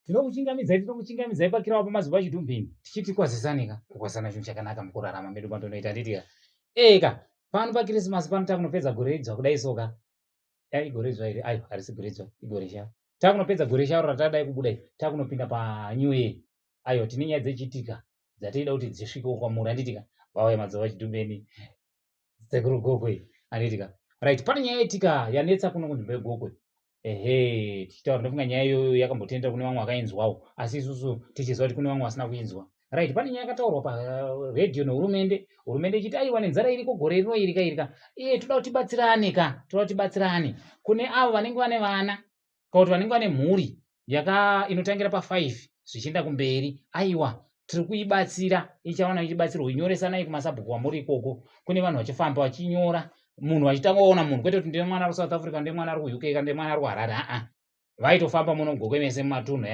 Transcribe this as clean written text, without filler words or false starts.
Tinokuchingamidzai, tinokuchingamidzai pakirawa pamazuva achidhumbini tichiti kwazisanika kukwazana chinhu chakanaka mukurarama medu kwatonoita nditika eka pano paKirisimasi pano takunopedza gore idzva kudai soka. Igore idzva here? Aiwa, harisi gore idzva, igore sharo. Takunopedza gore sharo ratadai kubuda iri, takunopinda panew year. Aiwa, tine nyaya dzechiitika dzatinoda kuti dzisvikewo kwamuri, handitika? Vauya mazuva achidhumbeni sekuru Gokwe, handitika? Right, pane nyaya yaitika yanetsa kuno kunzvimbo yeGokwe. Ehe, tichitaura ndofunga nyaya iyoyo yakambotendera kune vamwe vakainzwawo, asi isusu tichiziva kuti kune vamwe vasina kuinzwa. Right, pane nyaya yakataurwa paredhiyo nehurumende, hurumende ichiti aiwa, nenzara iriko gore rino irika irika iye, toda kuti tibatsirane ka, toda kuti tibatsirane kune avo vanenge vane vana kana kuti vanenge vane mhuri yaka inotangira pa5 zvichienda kumberi. Aiwa, tiri kuibatsira, ichawana ichibatsirwa. Inyoresanai kumasabhuku wamuri ikoko. Kune vanhu vachifamba vachinyora munhu, vachitanga waona munhu, kwete kuti ndine mwana ari kuSouth Africa, ndine mwana ari kuUK, kana ndine mwana ari kuHarare. Aa, vaitofamba muno Gokwe mese mumatunhu.